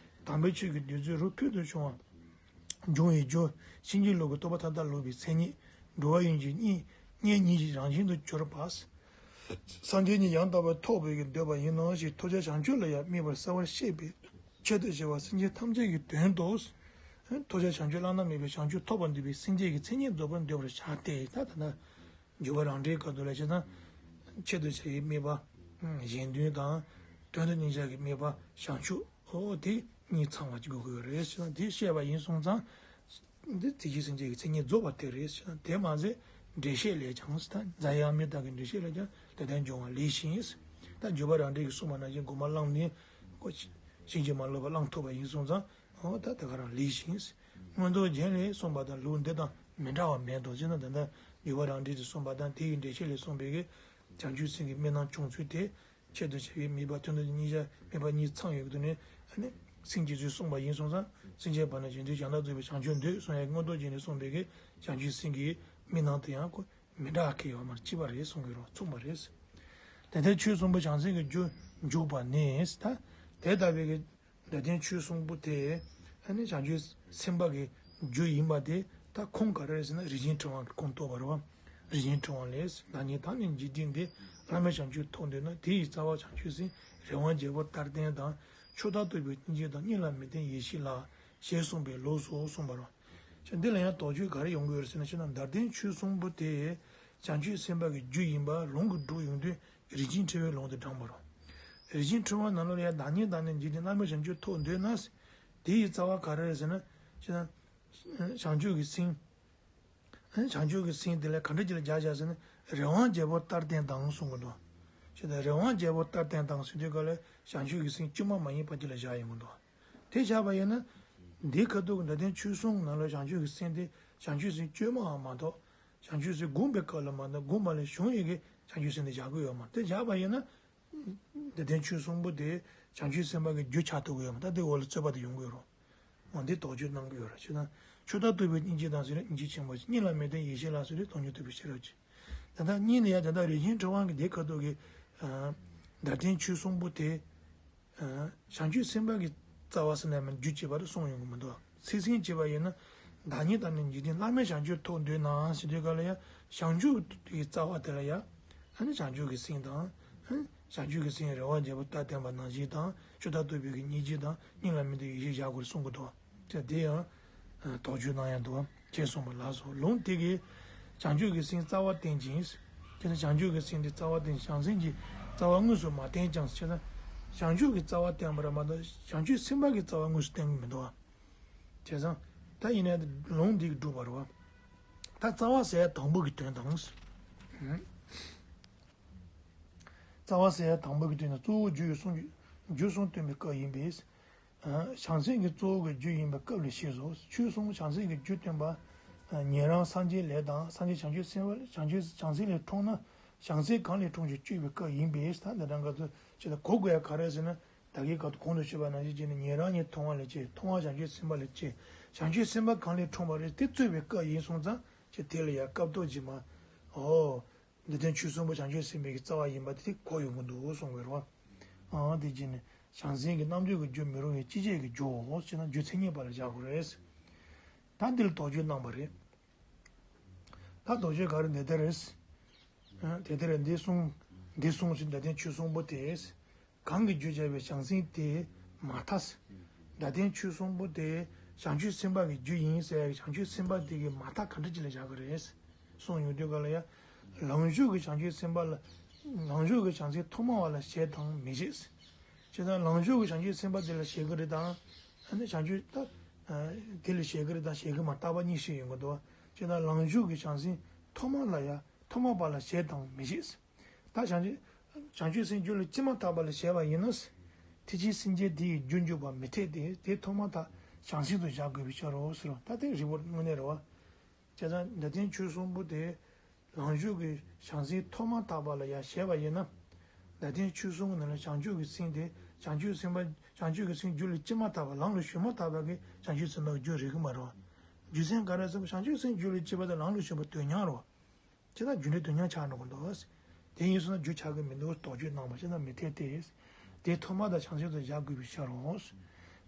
དམ་པའི་ཆོས་ཀྱི་བདུད་རྩི་རབ་ཕུལ་དུ་བྱུང་བ། འབྱུང་བའི་རྒྱུ། ཕྱིན་ཅི་ལོག་གི་རྟོག་པ་མཐའ་དག་ལོག་པའི་མཚན་ཉིད། འགྲོ་བ་ཡིན་གྱི་གཉིས་གཉིས་ཉིད་ཀྱི་རང་བཞིན་དུ་གྱུར་པ། སངས་རྒྱས་ཉིད་ཡང་དག་པར་ཐོབ་པའི་གི་འདོད་པ་ཡིན་ནོ་ཞེས་ཐོབ་བྱ་བྱང་ཆུབ་ལ་ཡང་དམིགས་པར་གསལ་བར་བཤད་པའི་ཆེད་དུ་བྱ་བ་སེམས་ཅན་ཐམས་ཅད་ཀྱི་དོན་དུ། ཐོབ་བྱ་བྱང་ཆུབ་བླ་ན་མེད་པའི་བྱང་ཆུབ་ཐོབ་པར་འདོད་པའི་སེམས་ཅན་གྱི་མཚན་ཉིད་རྫོགས་པར་འདོད་པར་བྱ་སྟེ། ད་ད་ལྟ་འཇུག་པ་རང་འགྲེལ་སྐབས་དུ་ལ་བྱེད་ན། ཆེད་དུ་བྱ་བའི་དམིགས་པ། གཞན་དོན་དང་། དོན་དུ་གཉེར་བྱ་གི་དམིགས་པ་བྱང་ཆུབ། འོ་དེ་གཉིས་ཚང་བ་ཅིག་དགོས་ཀྱི་ཡོད་རེད་ཟེར་ན། དེ་བཤད་པ་ཡིན་སོང་ཙང་། འདི་ཚེ་གཅིག་སེམས་ཅན་གྱི་མཚན་ཉིད་རྫོགས་པ་དེ་རེད་ཟེར་ན། དེ་མ་ཟད་འགྲེལ་བཤད་ལས་ཀྱང་ཟེར། ད་རྫ་ཡང་མི་དག་གི་འགྲེལ་བཤད་ལས་ཀྱང་དེ་ལྟར་འབྱུང་བ་ལེགས་ཤིང་ཟེར། ད་འཇུག་པ་རང་འགྲེལ་གྱིས་གསུངས་པ་ནང་བཞིན་གོང་མ་བླངས་ནས། ཕྱིན་ཅི་མ་ལོག་པ་བླངས་ཐུབ་པ་ཡིན་སོང་ཙང་། འོ་ད་དེ་ག་རང་ལེགས་ཤིང་། མངོན་རྟོགས་རྒྱན་ལས་གསུངས་པ་དང་ལུགས་འདི་དང་མི་འདྲ་བ་མེད་དོ་ཅེ་ན། ད་ལྟ་འཇུག་པ་རང་འགྲེལ་དུ་གསུངས་པ་དང་དེ་ཡི་འགྲེལ་བཤད་ལས་གསུངས་པའི་གི་བྱང་ཆུབ་སེམས་ཀྱི་དམིགས་རྣམ་བྱུང་ཚུལ་དེ། ཆེད་དུ་བྱ་བའི་དམིགས་པ་དོན་དུ་གཉེར་བྱ་དམིགས་པ་གཉིས་ཚང་ཡོད་ཀྱི་འདུག་ནས། ཨ་ནི་སེམས་ཀྱི་ཚུལ་གསུངས་པ་ཡིན་སོང་ཙང་། སེམས་ཅན་བར་ན་གཞན་དོན་གཞན་དག་རྫོགས་པའི་བྱང་ཆུབ་འདོད་གསུངས་ཡ། མངོན་རྟོགས་རྒྱན་ལས་གསུངས་པའི་གི་བྱང་ཆུབ་སེམས་ཀྱི་དམིགས་རྣམ་དེ་ཡང་ཁོ། མི་འདྲ་ཁེ་ཡོད་མར་གཅིག་པ་རེད་གསུང་གི་རོ། མཚུངས་པ་རེད། དེ་ལྟར་ཆོས་གསུམ་པོ་བྱང་སེམས་ཀྱི་རྒྱུ་འཇུག་པ་ནས་ད། དེ་ལྟ་བུའི་གི་འདི་ལྡན་ཆོས་གསུམ་པོ་དེ། ཨ་ནི་བྱང་ཆུབ་སེམས་དཔའ་གི་རྒྱུ་ཡིན་པ་དེ་ད་ཁུངས་ག་རེ་རེད་ཟེར་ན། རིན་ཆེན་ཕྲེང་བ་གི་ཁུངས་གཏུགས་པ་རེད་བ། རིན་ཆེན་ཕྲེང་བ་ལས། བདག་ཉིད་བདག་ནི་འཇིག་རྟེན་འདི། བླ་མེད་བྱང་ཆུབ་ཐོབ་འདོད་ན། དེ་ཡི་རྩ་བ་བྱང་ཆུབ་སེམས། རི་དབང་རྒྱལ་པོ་ལྟར་བརྟན་དང་། ཕྱོགས་མཐར་ཐུག་པའི་སྙིང་རྗེ་དང་། གཉིས་ལ་མི་ལྡན་ཡེ་ཤེས་ལ། ཞེས་གསུངས་པའི་ལུགས་སུ་གསུངས་པ་རེད་བ། ཅེས་འདི་ལ་ཡང་དོགས་གཅོད་ག་རེ་ཡོང་གི་ཡོད་རེད་ཟེར་ན། ཅེ་ན་འདི་ལྡན་ཆོས་གསུམ་པོ་དེ་བྱང་ཆུབ་སེམས་དཔའ་གི་རྒྱུ་ཡིན་པ་ལུང་གིས་སྒྲུབ་ཡོང་དུས་རིན་ཆེན་ཕྲེང་བའི་ལུང་དེ་དྲངས་པ་རེད། རིན་ཆེན་ཕྲེང་བ་ནང་ལོགས་ལ་ཡང་བདག་ཉིད་བདག་ནི་འཇིག་རྟེན་བླ་མེད་བྱང་ཆུབ་ཐོབ་འདོད་ན། དེ་ཡི་རྩ་བ་ག་རེ་རེད་ཟེར་ན། ཅེ་ན་བྱང་ཆུབ་ཀྱི་སེམས། བྱང་ཆུབ་ཀྱི་སེམས་དེ་ལ་ག་འདྲ་ཅིག་ལ་སྦྱར་བཞག་ཟེར་ན། རི་དབང་རྒྱལ་པོ་ལྟར་བརྟན་དང་གསུང་གི་འདུག་ཅེ་ན་རི་དབང་རྒྱལ་པོ་ལྟར་བརྟན་དང་ཟེར་དུས་ག་ལ་བྱང་ཆུབ་ཀྱི་སེམས་བཅོས་མ་མ་ཡིན་པ་ཅིག་ལ་བཞག་ཡོང་གི་འདུག་དེ་བཞག་པ་ཡིན་ན། འདིའི་ཁ་ཐུག་གི་འདི་ལྡན་ཆོས་གསུམ་ནང་ལ་བྱང་ཆུབ་ཀྱི་སེམས་དེ་བྱང་ཆུབ་སེམས་བཅོས་མའང་མ་གཏོགས། བྱང་ཆུབ་སེམས་སྒོམ་པའི་སྐབས་ལ་མ་གཏོགས། སྒོམ་པ་ལས་བྱུང་བའི་གི་བྱང་ཆུབ་སེམས་དེ་བཞག་གི་ཡོད་མ་རེད། དེ་བཞག་པ་ཡིན་ན། འདི་ལྡན་ཆོས་གསུམ་པོ་དེ་བྱང་ཆུབ་སེམས་དཔའ་གི་རྒྱུ་ཆགས་ཐུབ་ཀྱི་ཡོད་མ་རེད། ད་དེ་འོག་ལ་རྩོད་པ་དེ་ཡོང་གི་ཡོད་རེད། འོ་འདི་དོགས་གཅོད་གནང་གི་ཡོད་རེད། ཅེ་ན། ཕྱོགས་མཐར་ཐུག་པའི་སྙིང་རྗེ་དང་ཟེར་ན་སྙིང་རྗེ་ཆེན་པོ། གཉིས་ལ་མི་ལྡན་ཡེ་ཤེས་ལ་ཟེར་ན་སྟོང་ཉིད་རྟོགས་པའི་ཤེས་རབ་ཅིག་ད་ལྟ་གཉིས་ནི་ཡང་ད་ལྟ་རིན་ཆེན་ཕྲེང་བ་གི་དེ་ཁ་ཐུག་གི། ཨ། འདི་ལྡན་ཆོས་གསུམ་པོ་དེ། ཨ། བྱང་ཆུབ་སེམས་དཔའ་གི་རྩ་བ་ཟེར་ན་མིན་རྒྱུ་བྱེད་པ་རེད་གསུངས་ཡོང་གི་མི་འདུག་ཚིག་ཟིན་བྱས་པ་ཡིན་ན། བདག་ཉིད་བདག་ནི་འཇིག་རྟེན་བླ་མེད་བྱང་ཆུབ་ཐོབ་འདོད་ན་ཟེར་དུས་ག་ལ་ཡང་བྱང་ཆུབ་ཀྱི་རྩ་བ་དེ་ལ་ཡང་། ཨ་ནི་བྱང་ཆུབ་ཀྱི་སེམས་དང་། ཨ་ནི་བྱང་ཆུབ་ཀྱི་སེམས་རི་དབང་རྒྱལ་པོ་ལྟར་བརྟན་པ་ནང་བཞིན་དང་། ཕྱོགས་མཐར་ཐུག་པའི་གི་སྙིང་རྗེ་དང་གཉིས་ལ་མི་ལྡན་ཡེ་ཤེས་བཞག་དགོས་གསུང་གི་འདུག་ཅེས་དེ་ཡང་། ཨ། དོགས་གཅོད་གནང་ཡ་འདུག་ཅེས་གསུངས་པ་ལགས་སོ། ལུང་དེ་གིས་བྱང་ཆུབ་ཀྱི་སེམས་རྩ་བར་བསྟན་ཅིང་། དེ་ནི་བྱང་ཆུབ་ཀྱི་སེམས་དེ་རྩ་བར་བསྟན་ཅིང་། བྱང་སེམས་ཀྱི་རྩ་བ་དངོས་སུ་མ་བསྟན་ཀྱང་ཟེར་ན། བྱང་ཆུབ་ཀྱི་རྩ་བར་བསྟན་པ་རེད་མ་གཏོགས་བྱང་ཆུབ་སེམས་དཔའ་གི་རྩ་བ་དངོས་སུ་བསྟན་གྱི་མི་འདུག་བྱས་ཙང་། ད་ཡིན་ནའི་ལུང་འདི་གིས་སྒྲུབ་པ་རེད་བ། ད་རྩ་བ་ཟེར་ཡ་དང་པོ་གི་དོན་དང་། རྩ་བ་ཟེར་ཡ་དང་པོ་གི་དོན་ནི་གཙོ་བོ་རྒྱུ་ཡི་གསུང་རྒྱུ་གསུང་སྟོན་པའི་སྐབས་ཡིན་པས། བྱང་སེམས་ཀྱི་གཙོ་བོ་གི་རྒྱུ་ཡིན་པའི་སྐབས་ལ་ཤེས་སོ། ཆོས་གསུམ་བྱང་སེམས་ཀྱི་རྒྱུ་སྟོན་པ། ཉན་རང་སངས་རྒྱས་ལས་དང་། སངས་རྒྱས་བྱང་ཆུབ་སེམས་དཔའ། བྱང་ཆུབ་བྱང་སེམས་ལས་འཁྲུངས་ན། བྱང་སེམས་གང་ལས་འཁྲུངས་ཀྱང་བཅོས་པའི་སྐབས་ཡིན་པས། ད་འདི་འདྲ་འགའ་ཚོ་ཅི་ལ་གོ་དགོས་ཡ་ག་རེ་ཟེར་ན། ད་གིན་སྐབས་དུ་གོང་དུ་ཞུས་པ་ནང་བཞིན་བྱས་ནས་ཉན་རང་ཉིད་མཐོང་བ་ལས་སྐྱེས། མཐོང་བ་བྱང་ཆུབ་སེམས་དཔའ་ལས་སྐྱེས། བྱང་ཆུབ་སེམས་དཔའ་གང་ལས་འཁྲུངས་པ་རེད། དེ་རྩོད་པའི་སྐབས་ཡིན་སོང་ཙང་ཅི་དེ་ལ་ཡ་སྐབས་ཐོག་ཅིག་མ། འོ། འདི་ལྡན་ཆོས་གསུམ་པོ་བྱང་ཆུབ་སེམས་དཔའི་གི་རྩ་བ་ཡིན་པ་དེ་གོ་ཡོང་གི་འདུག་གསུང་གི་རེད་བ། ཨང་། དེ་བྱས་ནས་བྱང་སེམས་ཀྱི་རྣམ་འཇོག་གི་རྒྱུ་མི་རུང་བའི་སྤྱི་བྱེ་བྲག་གི་རྒྱུའོ་ཞེ་ན། རྒྱུ་མཚན་ཉིད་པ་ལ་བཞག་དགོས་རེད། ད་འདི་ལ་དོགས་གཅོད་གནང་བ་རེད། ད་དོགས་གཅོད་ག་རེ་འདི་ལྟར་རེད། ཨ། དེ་ལྟར་འདི་གསུངས། འདི་གསུངས་ཞེས་འདི་ལྡན་ཆོས་གསུམ་པོ་དེས། གང་གིས་རྒྱུར་བྱ་བའི་བྱང་སེམས་དེ་མ་ཐག་འདི་ལྡན་ཆོས་གསུམ་པོ་དེ་བྱང་ཆུབ་སེམས་དཔའ་གི་རྒྱུ་ཡིན་ཟེར་བའི་བྱང་ཆུབ་སེམས་དཔའ་དེ་གིས་མ་ཐག་ག་འདྲ་ཅིག་ལ་བཞག་གི་རེད། གསུངས་ཡོང་དུས་ག་ལ་ཡ། ལང་ཤོར་གྱི་བྱང་ཆུབ་སེམས་དཔའ་ལ། ལང་ཤོར་གྱི་བྱང་སེམས་ཐོག་མ་བ་ལ་ཞེ་སྡང་མི་བྱེད། ཅེས་དང་། ལང་ཤོར་གྱི་བྱང་ཆུབ་སེམས་དཔའ་དེ་ལ་ཞེད་ཀྱི་རེད་དང་། ཨ་ནི་བྱང་ཆུབ་ད། དེ་ལ་ཞེད་ཀྱི་རེད་དང་ཞེད་ཀྱི་མ། རྟག་པ་གཉིས་ཤིག་ཡོང་གི་འདུག་ཅེས་དང་། ལང་ཤོར་གྱི་བྱང་སེམས་ཐོག་མ་ལ་ཡ། ཐོག་མ་བ་ལ་ཞེ་སྡང་མི་བྱེད། ད་བྱང་ཆུབ། བྱང་ཆུབ་སེམས་རྒྱུད་ལ་སྐྱེས་མ་ཐག་པ་ལ་ཞེད་པ་ཡིན་ན། དེ་ཕྱིར་སེམས་ཅན་དེ་ཡི་རྒྱུར་འཇུག་པ་མི་འཐད་དེ། དེ་ཐོག་མ་དག་བྱང་སེམས་སུ་བཞག་དགོས་པའི་ཕྱིར་རོ་ཟེར་རོ། ད་དེ་རིགས་པ་དངོས་གནས་རེད་བ། བྱས་ཙང་འདི་ལྡན་ཆོས་གསུམ་པོ་དེ། ལང་ཤོར་གྱི་བྱང་སེམས་ཐོག་མ་དག་པ་ལ་ཡ་ཞེད་པ་ཡིན་ན། འདི་ལྡན་ཆོས་གསུམ་གྱི་ནང་ལ་བྱང་ཆུབ་ཀྱི་སེམས་དེ། བྱང་ཆུབ་སེམས་དཔའ། བྱང་ཆུབ་ཀྱི་སེམས་རྒྱུད་ལ་སྐྱེས་མ་ཐག་པ། ལམ་ལ་ཞུགས་མ་ཐག་པ་གི་བྱང་ཆུབ་སེམས་དཔའ་གི་རྒྱུ་རེད་ཀྱི་མ་རེད་བ། རྒྱུ་མཚན་ག་རེ་ཟེར་ན། བྱང་ཆུབ་སེམས་རྒྱུད་ལ་སྐྱེས་པ་དེ་ལམ་ལ་ཞུགས་པ་དོན་མཉམ་རེད་བ། ཅེས་དང་རྒྱུ་འབྲས་དོན་མཉམ་ཆགས་འགྲོ་གི་འདུག་དེ་ཡིན་སོང་ན་རྒྱུ་ཆགས་ཀྱི་མི་འདུག་དོགས་གཅོད་གནང་བ་ཅེས་དང་མི་འཐད་དེ། དེ་ཐོག་མ་དག་བྱང་སེམས་སུ་བཞག་དགོས་པའི་ཕྱིར་རོ།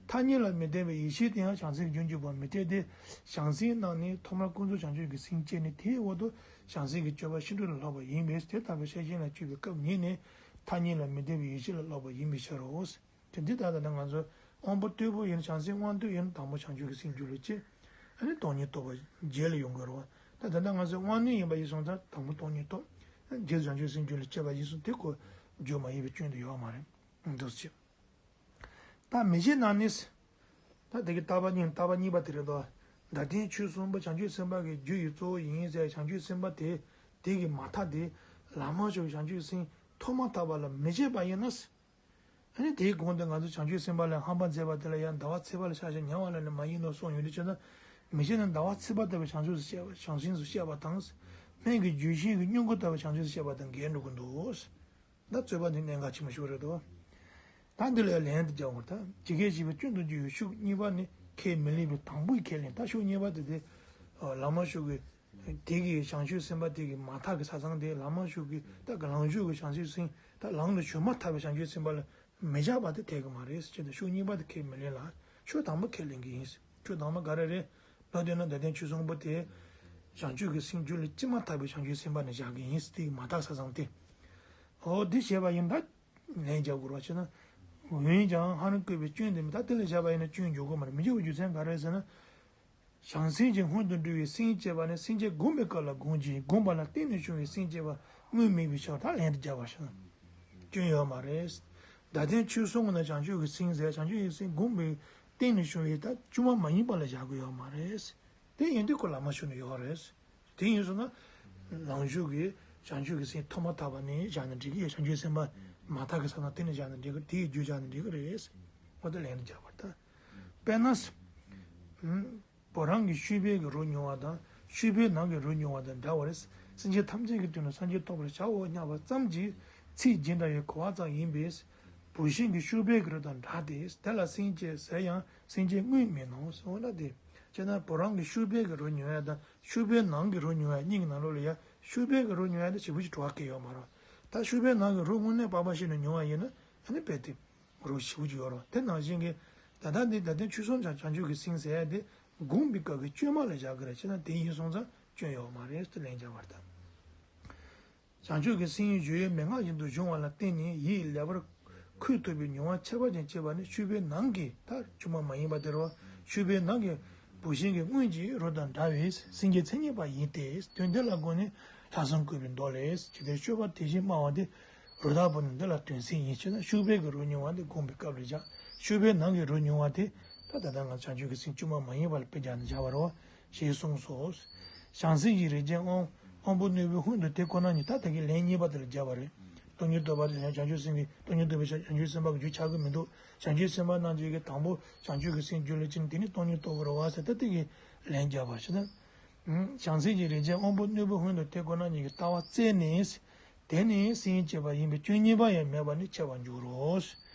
ད་ ཐ་སྙད་ལ་མི་ལྟ་བའི་ཡེ་ཤེས་དེ་ཡང་བྱང་སེམས་ཀྱི་རྒྱུར་འགྱུར་བར་མི་འཐད་དེ། བྱང་སེམས་རྣམས་ནི་ཐོག་མར་ཀུན་རྫོབ་བྱང་ཆུབ་ཀྱི་སེམས་སྐྱེས་ནས། དེའི་འོག་ཏུ་བྱང་སེམས་ཀྱི་སྤྱོད་པ་ཤིན་ཏུ་ནས་ལྷག་པ་ཡིན་པས། དེ་ལྟ་བུའི་ཤེར་ཕྱིན་ལ་སྤྱོད་པའི་སྐབས་ཉིད་ནི་ཐ་སྙད་ལ་མི་ལྟ་བའི་ཡེ་ཤེས་ལ་སློབ་པ་ཡིན་པའི་ཕྱིར་རོ། དེ་འདི་ལྟར་ད་ལྟ་ང་ཚོ་དབང་པོ་རྟུལ་པོ་ཡིན་ན། བྱང་སེམས་དབང་རྟུལ་ཡིན་ན། དང་པོ་བྱང་ཆུབ་ཀྱི་སེམས་རྒྱུད་ལ་སྐྱེ། ཨ་ནི་སྟོང་ཉིད་རྟོགས་པ་རྗེས་ལ་ཡོང་དགོས་རེད་བ། ད་ད་ལྟ་ང་ཚོ་དབང་རྣོན་ཡིན་པ་ཡིན་སོང་ཙང་དང་པོ་སྟོང་ཉིད་རྟོགས། རྗེས་སུ་བྱང་ཆུབ་སེམས་རྒྱུད་ལ་སྐྱེ་བ་ཡིན་སོང་དེ་ཁོ་རྒྱུ་མ་ཡིན་པའི་སྐྱོན་དུ་ཡོད་མ་རེད། འདུག་ཅེས། ད་མི་བྱེད་ན་ནི། ད་དེ་གི་ལྟ་བ་གཉིས། ལྟ་བ་གཉིས་པ་དེ་རེད་དོ། འདི་ལྟར་ཆོས་གསུམ་པོ་བྱང་ཆུབ་སེམས་དཔའ་གི་རྒྱུ་ཡི་གཙོ་བོ་ཡིན་ཟེར། བྱང་ཆུབ་སེམས་དཔའ་དེ་དེ་གི་མ་མཐའ་དེ་ལམ་མང་ཤོས་བྱང་ཆུབ་སེམས་ཐོབ་མ་ཐག་པ་ལ་མི་བྱེད་པ་ཡིན་ན། ཨ་ནི་དེའི་གོང་དུ་ང་ཚོ་བྱང་ཆུབ་སེམས་དཔའ་ལ་ཧམ་པ་མཛད་པ་དེ་ལ་ཡང་ཟླ་བ་ཚེས་པ་ལ་ཆགས་ཤིང་ཉལ་བ་ལ་ནི་མ་ཡིན་ནོ་གསུངས་ཡོད་དུས། བྱས་ན་མི་བྱེད་ན་ཟླ་བ་ཚེས་པ་ལྟ་བུའི་བྱང་ཆུབ་སུ་བཤད་པ། བྱང་སེམས་སུ་བཤད་པ་དང་། སྨན་གྱི་ལྗོན་ཤིང་གི་སྨྱུ་གུ་ལྟ་བུའི་བྱང་ཆུབ་སུ་བཤད་པ་དང་འགལ་འགྲོ་གི་འདུག། ད་རྩོད་པ་འདི་གནད་འགག་ཆེན་པོ་ཞིག་རེད་དོ། ད་འདི་ལ་ཡང་ལན་དུ་རྒྱག་དགོས། ད་ཇི་སྐད་བཤད་པའི་སྐྱོན་དུ་འགྱུར་བའི་ཤུགས་གཉིས་པ་ནི་ཁས་མི་ལེན་པའི་དང་པོའི་ཁས་ལེན། ད་ཤུགས་གཉིས་པ་དེ་དེ་ལམ་མང་ཤོས་ཀྱི་དེ་གི་བྱང་ཆུབ་སེམས་དཔའ་དེ་གི་མ་མཐའ་གི་ས་མཚམས་དེ། ལམ་མང་ཤོས་ཀྱི་ད་གི་ལམ་ཤོས་ཀྱི་བྱང་ཆུབ་སེམས། ད་ལམ་དུ་བྱོན་མ་ཐག་པའི་བྱང་ཆུབ་སེམས་དཔའ་ལ་མི་བཞག་པ་དེ་འཐད་ཀྱི་མ་རེད་ཟེར་ནས་ཤུགས་གཉིས་པ་དེ་ཁས་མི་ལེན་ལ། ཤུགས་དང་པོ་ཁས་ལེན་གྱི་ཡིན། ཤུགས་དང་པོ་ག་རེ་རེད་ལབ་དུས་ན། འདི་ལྟར་ཆོས་གསུམ་པོ་དེ་བྱང་ཆུབ་ཀྱི་སེམས་རྒྱུད་ལ་སྐྱེས་མ་ཐག་པའི་བྱང་ཆུབ་སེམས་དཔའ་ནས་བཞག་གི་ཡིན་ཟེར། དེ་གི་མ་མཐའ་ས་མཚམས་དེ། འོ་འདི་བྱས་པ་ཡིན་ད། ལན་རྒྱག་དགོས་རེད་བ། བྱས་ན། འོན་ཀྱང་ཧ་རང་བཀོད་པའི་སྐྱོན་དེ་མི། ད་དེ་ལ་བཞག་པ་ཡིན་ན་སྐྱོན་འཇོག་དགོས་མ་རེད། མི་འཇོག་པའི་རྒྱུ་མཚན་ག་རེ་ཟེར་ན། བྱང་སེམས་ཀྱི་སྔོན་དུ་འགྲོ་བའི་སེམས་བསྐྱེད་པ་ནི་སེམས་བསྐྱེད་བསྒོམས་པའི་སྐབས་ལ་བསྒོམ་གྱི། བསྒོམས་པ་ལ་བརྟེན་ནས་བྱུང་བའི་སེམས་བསྐྱེད་པ་དངོས་མིན་པའི་ཕྱིར། ད་ལན་དུ་རྒྱག་པ་བྱས་ན་སྐྱོན་ཡོད་མ་རེད། འདི་ལྟར་ཆོས་གསུམ་ནི་བྱང་ཆུབ་ཀྱི་སེམས་ཟེར། བྱང་ཆུབ་ཀྱི་སེམས་བསྒོམས་པའི་བརྟེན་ནས་བྱུང་བའི་ད་བཅོས་མ་མ་ཡིན་པ་ལ་བཞག་གི་ཡོད་མ་རེད། དེ་ཡིན་དུས་ཁོ་ལམ་མང་ཤོས་ནས་ཡོད་རེད། དེ་ཡིན་སོང་ན། ལམ་ཤོས་ཀྱི་བྱང་ཆུབ་ཀྱི་སེམས་ཐོབ་མ་ཐག་པ་ནས་བཞག་ན་འགྲིག་གི། བྱང་ཆུབ་སེམས་དཔའ་མ་མཐའ་གི་ས་མཚམས་དེ་ནས་བཞག་ན་འགྲིག་གི། དེའི་རྒྱུ་བཞག་ན་འགྲིག་གི་རེད། འོ་ད་ལན་དུ་རྒྱག་པ་ད། དཔེར་ན། བུ་རམ་གྱི་ཤུག་པའི་གི་རོ་མྱོང་བ་དང་ཤུག་པའི་ནང་གི་རོ་མྱོང་བ་དང་འདྲ་བ་རེད། སེམས་ཅན་ཐམས་ཅད་ཀྱི་དོན་དུ་སངས་རྒྱས་ཐོབ་པར་བྱའོ་སྙམ་པ་ཙམ་གྱིས་ཚིག་ཇི་འདྲ་བའི་གོ་བ་ཙམ་ཡིན་པས། བུད་ཤིང་གི་ཤུག་པའི་གི་རོ་དང་འདྲ་སྟེ། དེ་ལ་སེམས་བསྐྱེད་ཟེར་ཡང་སེམས་བསྐྱེད་དངོས་མིན་ནོ་ཟེར་བ་ལ་དེ། བྱས་ན་བུ་རམ་གྱི་ཤུག་པའི་གི་རོ་མྱོང་ཡ་དང་ཤུག་པའི་ནང་གི་རོ་མྱོང་ཡ་གཉིས་ཀྱི་ནང་ལོགས་ལ་ཡ་ཤུག་པའི་གི་རོ་མྱོང་ཡ་དེ་ཞེ་པོ་ཅིག་བྲོ་བ་སྐྱེ་ཡོད་མ་རེད། ད་ཤུག་པའི་ནང་གི་རོ་དངོས་གནས་པགས་པ་བཤུས་ནས་མྱོང་བ་ཡིན་ན་ཨ་ནི་དཔེ་དེ་རོ་ཞེ་པོ་ཅིག་ཡོད་རེད། དེ་ནང་བཞིན་གྱི་ད་ལྟ་འདི་ད་ལྟ་ཆོས་གསུམ་བྱང་བྱང་ཆུབ་ཀྱི་སེམས་ཟེར་ཡ་དེ་བསྒོམས་པའི་སྐབས་ཀྱི་བཅོས་མ་ལ་བཞག་གི་རེད། བྱས་ན་དེ་ཡིན་སོང་ཙང་སྐྱོན་ཡོད་མ་རེད་ཟེར་ལན་རྒྱག་པ་དང་། བྱང་ཆུབ་ཀྱི་སེམས་ཡུལ་ཡུལ་མན་ངག་བཞིན་དུ་བྱུང་བ་ལ་བརྟེན་ནས་ཡིད་ལེགས་པར་འཁོལ་ཐུབ་པའི་མྱོང་བ་ཁྱད་པར་ཅན་སྐྱེས་པ་ནི་ཤུག་པའི་ནང་གི་ད་བཅོས་མ་མ་ཡིན་པ་དེ་རེད་བ། ཤུག་པའི་ནང་གི་བུད་ཤིང་གི་སྔོན་གྱི་རོ་དང་འདྲ་བའི་སེམས་བསྐྱེད་མཚན་ཉིད་པ་ཡིན་ཏེ། དོན་འདི་ལ་དགོངས་ནས་ལྷག་བསམ་བསྐུལ་བའི་མདོ་ལས། ཇི་ལྟར་སྤྱོད་པ་དེ་བཞིན་སྨྲ་བ་འདི། རོ་དང་བུ་ནི་འདི་ལ་དོན་སེམས་ཡིན། ཅེ་ན་ཤུག་པའི་གི་རོ་མྱོང་བ་འདི་བསྒོམས་པའི་སྐབས་ལ་བཞག་ཤུག་པའི་ནང་གི་རོ་མྱོང་བ་དེ་ད་ད་ལྟ་ང་བྱང་ཆུབ་ཀྱི་སེམས་བཅོས་མ་མ་ཡིན་པ་ལ་དཔེ་བརྒྱབ་ནས་བཞག་པ་རེད་བ། ཞེས་གསུངས་སོ། བྱང་སེམས་ཀྱི་རིགས་ཅན་དབང་དབང་པོ་རྣོན་པོའི་སྔོན་དུ་དེ་ཁོ་ན་ཉིད། ད་ད་གིན་ལན་གཉིས་པ་དེ་ལ་བརྒྱབ་པ་རེད། སྟོང་ཉིད་རྟོགས་པ་དེ་བྱང་ཆུབ་སེམས་ཀྱི་སྟོང་ཉིད་རྟོགས་པའི་བྱང་ཆུབ་སེམས་དཔའ་གི་རྒྱུ་ཆགས་ཀྱི་མི་འདུག་བྱང་ཆུབ་སེམས་དཔའ་རྣམས་ཀྱིས་དང་པོ་བྱང་ཆུབ་ཀྱི་སེམས་རྒྱུད་ལ་སྐྱེས་ནས་དེ་ནས་སྟོང་ཉིད་རྟོགས་དགོས་རེད་བ་ཟེར་ད་དེ་གི་ལན་བརྒྱབ་པ་ཞིག་ད། བྱང་སེམས་ཀྱི་རིགས་ཅན་དབང་པོ་རྣོན་པོའི་སྔོན་དུ་དེ་ཁོ་ན་ཉིད་ཀྱི་ལྟ་བ་བཙལ་ནས། དེ་ནི་སེམས་བསྐྱེད་པ་ཡིན་པས་སྐྱོན་གཉིས་པ་ཡང་མེད་པ་ནི་འཆད་པར་འགྱུར་རོ།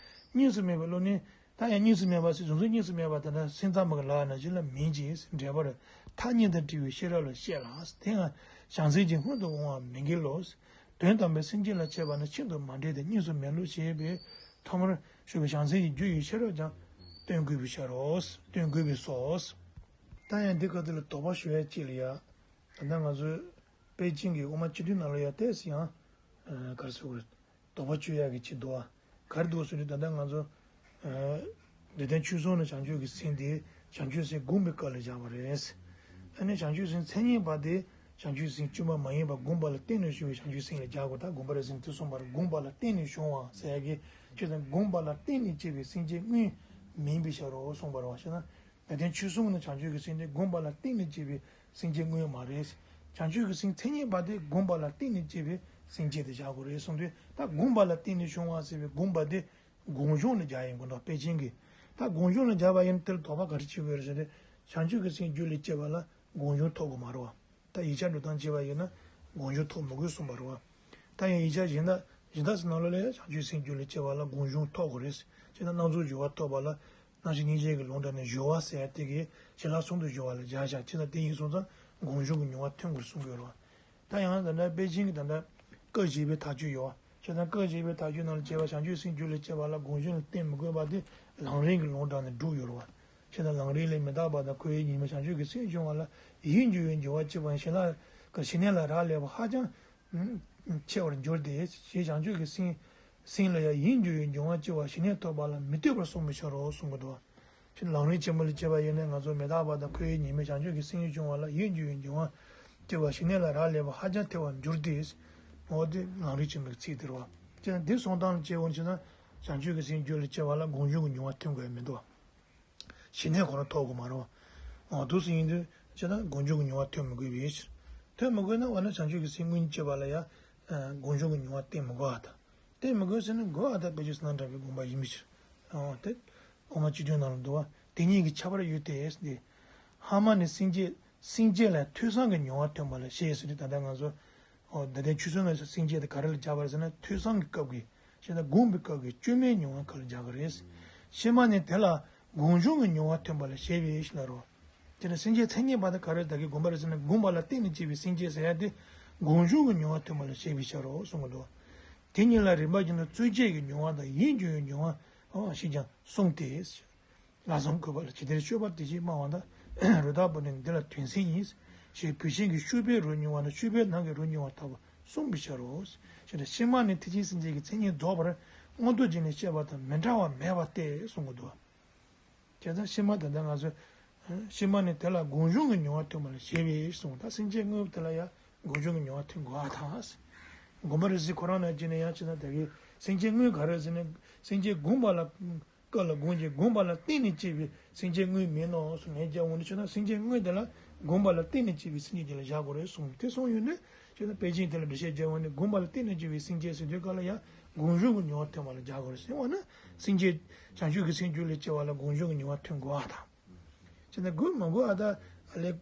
གཉིས་སུ་མེད་པའི་བློ་ནི། ད་ཡང་གཉིས་སུ་མེད་པ་ཟེར། གཟུང་འཛིན་གཉིས་སུ་མེད་པ་དེ་འདྲ་སེམས་ཙམ་པ་གི་ལག་ན་ཅི་ལ་མིན་གྱི་འགྲེལ་པར། ཐ་སྙད་དང་བྲལ་བའི་ཤེས་རབ་ལ་བཤད་ལ། དེ་ཡང་བྱང་སེམས་ཀྱི་སྔོན་དུ་འོང་བ་མི་འགལ་ལོ། དོན་དམ་པའི་སེམས་བསྐྱེད་ལ་འཆད་པ་ནི་ཤིན་ཏུ་མ་འགྲིག་སྟེ་གཉིས་སུ་མེད་ལོ་ཞེས་པས། ཐོག་མར་ཞུ་བའི་བྱང་སེམས་ཀྱི་རྒྱུ་ཡི་ཤེས་རབ་ཀྱང་སྟོན་དགོས་པའི་ཕྱིར་རོ། སྟོན་དགོས་པས་སོ། ད་ཡང་འདི་སྐབས་འདི་ལ་དོགས་པ་ཞུ་ཡ་གཅིག་ལ་ཡ། ད་ལྟ་ང་ཚོའི་པེ་ཅིང་གི་དབུ་མ་སྤྱི་དོན་ནང་ལ་ཡ་ཏོག་ཙམ་ཡང་ག་རེ་ཟེར་དགོས་རེད། དོགས་པ་གཅོད་ཡག་གི་ཅིག་འདུག་ཨ། ག་རེ་འདུག་ཟེར་དུས་ད་ལྟ་ང་ཚོ་འདི་ལྟར་ཆོས་གསུམ་ནི་བྱང་ཆུབ་ཀྱི་སེམས་དེ་བྱང་ཆུབ་སེམས་བསྒོམས་པའི་སྐབས་ལ་བཞག་པ་རེད། ཨ་ནི་བྱང་ཆུབ་སེམས་མཚན་ཉིད་པ་དེ་བྱང་ཆུབ་སེམས་བཅོས་མ་མ་ཡིན་པ་བསྒོམས་པ་ལ་བརྟེན་ནས་བྱུང་བའི་བྱང་ཆུབ་སེམས་ལ་བཞག་དགོས། ད་བསྒོམས་པ་རེད་ཟེར་ནས་དེ་གསུངས་པ་རེད། བསྒོམས་པ་ལ་བརྟེན་ནས་བྱུང་བ་ཟེར་ཡག་གི་ཆོས་དང་བསྒོམས་པ་ལ་བརྟེན་ནས་སྐྱེས་པའི་སེམས་བསྐྱེད་དངོས་མིན་པའི་ཕྱིར་རོ་གསུངས་པ་རེད་བ། ཞེ་ན། ད་ལྟའི་ཆོས་གསུམ་ནི་བྱང་ཆུབ་ཀྱི་སེམས་དེ་བསྒོམས་པ་ལ་བརྟེན་ནས་སྐྱེས་པའི་སེམས་བསྐྱེད་དངོས་མ་རེད། བྱང་ཆུབ་ཀྱི་སེམས་མཚན་ཉིད་པ་དེ་བསྒོམས་པ་ལ་བརྟེན་ནས་སྐྱེས་པའི་སེམས་བསྐྱེད་དེ་བཞག་དགོས་རེད་གསུངས་དུས། ད་བསྒོམས་པ་ལ་བརྟེན་ནས་བྱུང་བ་ཟེར་བའི་བསྒོམས་པ་དེ་སྒོམ་བྱུང་ལ་སྦྱར་ཡིན་དགོས་འདུག་པེ་ཅིང་གིས། ད་སྒོམ་བྱུང་ལ་སྦྱར་བ་ཡིན་ན་དེར་དོགས་པ་ག་རེ་བྱེད་དགོས་རེད་ཟེར་ཏེ། བྱང་ཆུབ་ཀྱི་སེམས་རྒྱུད་ལ་སྐྱེས་པ་ལ་སྒོམ་བྱུང་ཐོབ་དགོས་མ་རེད་བ། ད་ཡིག་ཆ་འགྲོ་སྟངས་བྱས་པ་ཡིན་ན་སྒོམ་བྱུང་ཐོབ་མི་དགོས་གསུངས་པ་རེད་བ། ད་ཡང་ཡིག་ཆ་གཞན་དག་གཞན་དག་ཚོའི་ནང་ལོགས་ལ་ཡང་བྱང་ཆུབ་སེམས་རྒྱུད་ལ་སྐྱེས་པ་ལ་སྒོམ་བྱུང་ཐོབ་དགོས་རེད། བྱས་ན་སྣང་ཚུལ་སྦྱོར་བ་ཐོབ་པ་ལ་རྣམ་ཤེས་སྙིང་རྗེ་གི་ལུང་དྲངས་ནས་སྦྱོར་བ་ཟེར་ཡ་དེ་གིས་ཞི་ལྷག་གསུམ་དུ་སྦྱོར་བ་ལ་སྦྱར་བཞག་བྱས་ན་དེ་ཡིན་སོང་ཙང་སྒོམ་བྱུང་གི་མྱོང་བ་ཐོན་དགོས་གསུང་གི་ཡོད་རེད་བ། ད་ཡང་ད་ལྟ་པེ་ཅིང་གི་ད་ལྟ་སྐབས་བཞི་པའི་ཐག་གཅོད་ཡོད་བ། བྱས་ཙང་སྐབས་བཞི་པའི་དག་བཅུའི་ནང་ལ་བྱས་པ་བྱང་ཆུབ་སེམས་རྒྱུད་ལ་སྐྱེ་བ་ལ་སྒོམ་བྱུང་ལ་བརྟེན་མི་དགོས་པ་དེ་ལམ་རིམ་གྱི་ལུང་དྲངས་ནས་བསྒྲུབས་ཡོད་རེད་བ། བྱས་ཙང་ལམ་རིམ་ལས་མི་རྟག་པ་དང་འཁོར་བའི་ཉེས་དམིགས་བྱང་ཆུབ་ཀྱི་སེམས་སྦྱོང་བ་ལ་ཡིད་འགྱུར་བའི་འབྱུང་བ་སྐྱེ་བ་ཞི་ལ་ཞི་གནས་ལ་རག་ལས་པ་ཧ་ཅང་ཆེ་བར་འགྱུར་ཏེ། ཞེས་བྱང་ཆུབ་ཀྱི་སེམས་སེམས་ལ་ཡང་ཡིད་འགྱུར་བའི་འབྱུང་བ་སྐྱེ་བ་ཞི་གནས་ཐོབ་པ་ལ་མི་ལྟོས་པར་བསམ་པར་བྱ་རོགས་གསུང་གི་འདུག། ཕྱིར་ལམ་རིམ་ཆེན་མོ་ལ་སྐྱེ་བ་ཡིན་ན་ང་ཚོ་མི་རྟག་པ་དང་འཁོར་བའི་ཉེས་དམིགས་བྱང་ཆུབ་ཀྱི་སེམས་སྦྱོང་བ་ལ་ཡིད་འགྱུར་བའི་འབྱུང་བ་སྐྱེ་བ་ཞི་གནས་ལ་རག་ལས་པ་ཧ་ཅང་ཐལ་བར་འགྱུར་ཏེ། འོ་དེ་ལམ་རིམ་ཆེན་མོའི་གི་ཚིག་དེ་རེད་བ། ཅེ་ན་འདི་སོང་སྟངས་ལ་སྐྱེ་བ་ཕྱིར་ན་བྱང་ཆུབ་ཀྱི་སེམས་རྒྱུད་ལ་སྐྱེ་བ་ལ་སྒོམ་བྱུང་གི་མྱོང་བ་ཐོན་དགོས་མི་འདུག། ཞི་གནས་ཁོ་ན་ཐོབ་དགོས་མ་རེད་བ། འོ་འདུག་སེ་ཡིན་དུས་ཅེ་ན་སྒོམ་བྱུང་གི་མྱོང་བ་ཐོན་མི་དགོས་པའི་ཕྱིར། ཐོན་མི་དགོས་ན་འོ་ན་བྱང་ཆུབ་ཀྱི་སེམས་དངོས་གཉེན་སྐྱེ་བ་ལ་ཡང་སྒོམ་བྱུང་གི་མྱོང་བ་བསྟེན་མི་དགོས་པ་དང་། དེ་མི་དགོས་ཟེར་ན་དགོས་ཨ་ད་དཔེ་ཆོས་སུ་ནང་འདྲ་བའི་དགོངས་པ་ཡིན་མི་ཕྱིར། ཨོ་དེ་དབུ་མ་སྤྱི་དོན་ནང་ལ་འདུག་བ། དེ་གཉིས་ཀྱི་ཁྱད་པར་ཡོད་དེ་ཟེར་ཏེ། སྔ་མ་ནི་སེམས་བསྐྱེད་སེམས་བསྐྱེད་ལ་ཐོས་བསམ་གྱི་མྱོང་བ་ཐོན་པ་ལ་ཞེས་ཟེར་ཏེ། ད་ལྟ་ང་ཚོ་ཨོ་ད་ལྟའི་ཆོས་ཚུལ་ནང་སེམས་བསྐྱེད་དེ་ག་རེ་ལ་སྦྱར་བ་རེད་ཟེར་ན་ཐོས་བསམ་གྱི་སྐབས་ཀྱི་ཞེ་ན་སྒོམ་པའི་སྐབས་ཀྱི་བཅོས་མའི་མྱོང་བ་སྐབས་ལ་སྦྱར་གི་རེད། ཕྱི་མ་ནི་དེ་ལ་སྒོམ་བྱུང་གི་མྱོང་བ་ཐོན་པ་ལ་ཞེས་པའི་ཕྱིར་ལ་རོ། དེ་ལ་སེམས་བསྐྱེད་མཚན་ཉིད་པ་དེ་ག་རེ་ད་གིན་སྒོམ་པ་རེད་ཟེར་ན་སྒོམ་པ་ལ་བརྟེན་ནས་སྐྱེས་པའི་སེམས་བསྐྱེད་ཟེར་ཡ་དེ་སྒོམ་བྱུང་གི་མྱོང་བ་ཐོན་པ་ལ་ཞེས་པའི་ཕྱིར་རོ་གསུང་གི་འདུག། དེ་གཉིས་ལ་རིམ་པ་བཞིན་དུ་རྩོལ་བཅས་ཀྱི་མྱོང་བ་དང་ཡིད་འགྱུར་བའི་མྱོང་བའོ་ཞེས་ཀྱང་གསུངས་ཏེ། ལྷག་བསམ་བཀོད་པ་ལ་ཇི་ལྟར་སྤྱོད་པ་དེ་བཞིན་སྨྲ་བ་དང་། རི་དྭགས་པོ་ནི་འདི་ལ་དོན་གཟིགས་ཡིན། ཞེས་བུད་ཤིང་གི་ཤུག་པའི་རོ་མྱོང་བ་དང་ཤུག་པའི་ནང་གི་རོ་མྱོང་བ་ལྟ་བུ་གསུངས་པའི་ཕྱིར་རོ། ཞེས་ཕྱི་མ་ནི་ཐེག་ཆེན་སེམས་བསྐྱེད་ཀྱི་མཚན་ཉིད་རྫོགས་པར་མངོན་རྟོགས་བྱས་ནས་བཤད་པ་དང་མི་འདྲ་བ་མེད་པ་སྟེ་གསུང་གི་འདུག། བྱས་ཙང་ཕྱི་མ་དེ་ལྟར་ང་ཚོས། ཕྱི་མ་ནི་དེ་ལ་སྒོམ་བྱུང་གི་མྱོང་བ་ཐོན་པ་ལ་ཞེས་པའི་གསུངས། ད་སེམས་བསྐྱེད་དངོས་དེ་ལ་ཡང་སྒོམ་བྱུང་གི་མྱོང་བ་ཐོན་དགོས་ཨ་ཐང་། སྒོམ་པ་རེད་ཟེར་ཁོ་རང་ནང་བྱས་ནས་ཡང་ཅི་ན་དེ་གའི་སེམས་བསྐྱེད་དངོས་ག་རེ་ཟེར་ན་སེམས་བསྐྱེད་སྒོམ་པ་ལ་སྐབས་ལ་སྒོམ་གྱི་སྒོམ་པ་ལ་བརྟེན་ནས་སྐྱེས་པའི་སེམས་བསྐྱེད་དངོས་མིན་ནོ་གསུངས་ནས་རྒྱལ་བ་ནི་ཆོས་ན་སེམས་བསྐྱེད་དངོས་དེ་ལ་སྒོམ་པ་ལ་བརྟེན་ནས་སྐྱེས་པའི་སེམས་བསྐྱེད་དེ་ལ་བཞག་དགོས་རེད་གསུངས་དེ་གསུངས་ཡོད་ནས་ཅི་ན་དཔེ་ཅན་དེ་ལ་འགྲེལ་བཤད་རྒྱལ་བ་ནི་སྒོམ་པ་ལ་བརྟེན་ནས་སྐྱེས་པའི་སེམས་བསྐྱེད་ཟེར་དུས་སྐབས་ལ་ཡང་སྒོམ་བྱུང་གི་མྱོང་བ་ཐོན་པ་ལ་བཞག་དགོས་རེད་ཟེར་བ་ན་སེམས་བསྐྱེད་བྱང་ཆུབ་ཀྱི་སེམས་རྒྱུད་ལ་སྐྱེ་བ་ལ་སྒོམ་བྱུང་གི་མྱོང་བ་ཐོན་དགོས་ཨ་དང་། ཅི་ན་དགོས་མ་དགོས་ཨ་ད་ཨ་ལས་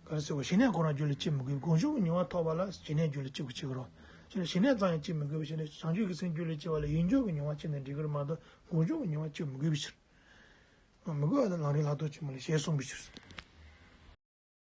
ག་རེ་ཟེར་བ་ཞི་གནས་ཁོ་རང་རྒྱུད་ལ་སྐྱེ་མི་དགོས་སྒོམ་བྱུང་གི་མྱོང་བ་ཐོབ་པ་ལ་ཞི་གནས་རྒྱུད་ལ་སྐྱེ་དགོས་ཀྱི་རེད། ཅི་ན་ཞི་གནས་ཙམ་ཡང་སྐྱེ་མི་དགོས་པའི་ཕྱིར་ན་བྱང་ཆུབ་ཀྱི་སེམས་རྒྱུད་ལ་སྐྱེ་བ་ལ་ཡིད་འགྱུར་གྱི་མྱོང་བ་སྐྱེས་ནས་འགྲིག་གི་རེད་མ་གཏོགས་སྒོམ་བྱུང་གི་མྱོང་བ་སྐྱེ་མི་དགོས་པའི་ཕྱིར། མི་དགོས་ཨ་ད་ལམ་རིམ་ལྷག་མཐོང་ཆེན་མོ་ལ་ཞེས་གསུངས་པའི་ཕྱིར།